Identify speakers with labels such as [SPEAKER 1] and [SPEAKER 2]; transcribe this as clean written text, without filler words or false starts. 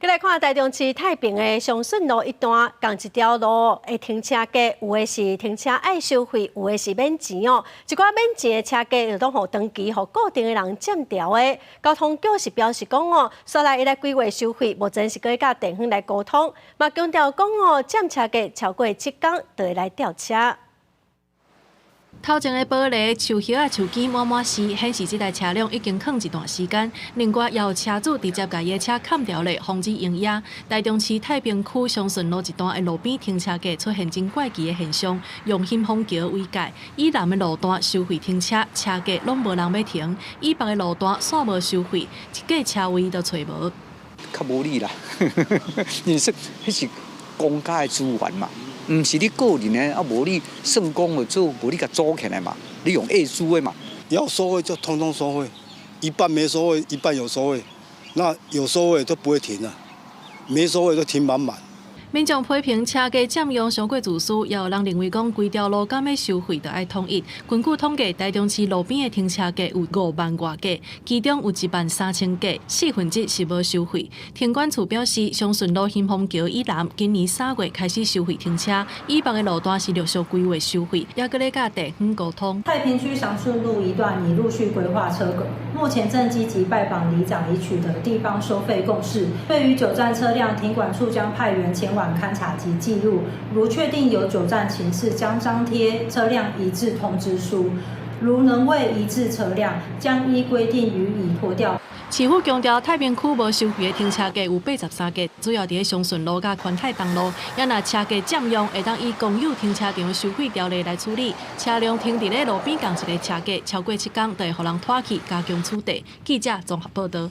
[SPEAKER 1] 來看台中市太平的祥順路一段，仝一條路的停車格，有的是停車愛收費，有的是免錢哦。一寡免錢的車格就攏予長期予固定的人佔著的。交通局是表示講哦，煞來會來規劃收費，目前是閣佮地方來溝通，嘛強調講哦，佔車格超過7工就會來吊車。
[SPEAKER 2] 頭前的玻璃、樹葉仔、樹枝滿滿是，顯示這台車輛已經囥一段時間。另外，也有車主直接共伊的車崁牢咧，防止用壓。台中市太平區祥順路一段的路邊停車格出現真怪奇的現象，用興豐橋為界，以南的路段收費停車，車格攏無人欲停；以北的路段煞無收費，一個車位都揣無。
[SPEAKER 3] 較無理啦，因為說彼是公家的資源嘛。毋是你個人的，啊無你算講的做，無你共組起來嘛，你用業主的嘛。
[SPEAKER 4] 要收費就通通收費，一半沒收費，一半有收費，那有收費都不會停啊，沒收費都停滿滿。
[SPEAKER 2] 民眾批評車格佔用傷過自私，也有人認為講規條路敢欲收費，就愛統一。根據統計，台中市路邊的停車格有5萬外個，其中有1萬3千個，1/4是無收費。停管處表示，祥順路興豐橋以南今年3月開始收費停車，以北的路段是陸續規劃收費，猶閣咧佮地方溝通。
[SPEAKER 5] 太平區祥順路一段已陸續規劃車格，目前正積極拜訪里長，以取得地方收費共識。對於久佔車輛，停管處將派員前往勘查及記錄，如確定有久佔情事，將張貼車輛移置通知書；如仍未移置車輛，將依規定予以拖吊。
[SPEAKER 2] 市府強調，太平區無收費的停車格有83個，主要佇咧祥順路佮寬泰東路。也若車格佔用，會當依公有停車場收費條例來處理。車輛停佇咧路邊仝一个車格，超過7工，就會予人拖去加強處罰。記者綜合報導。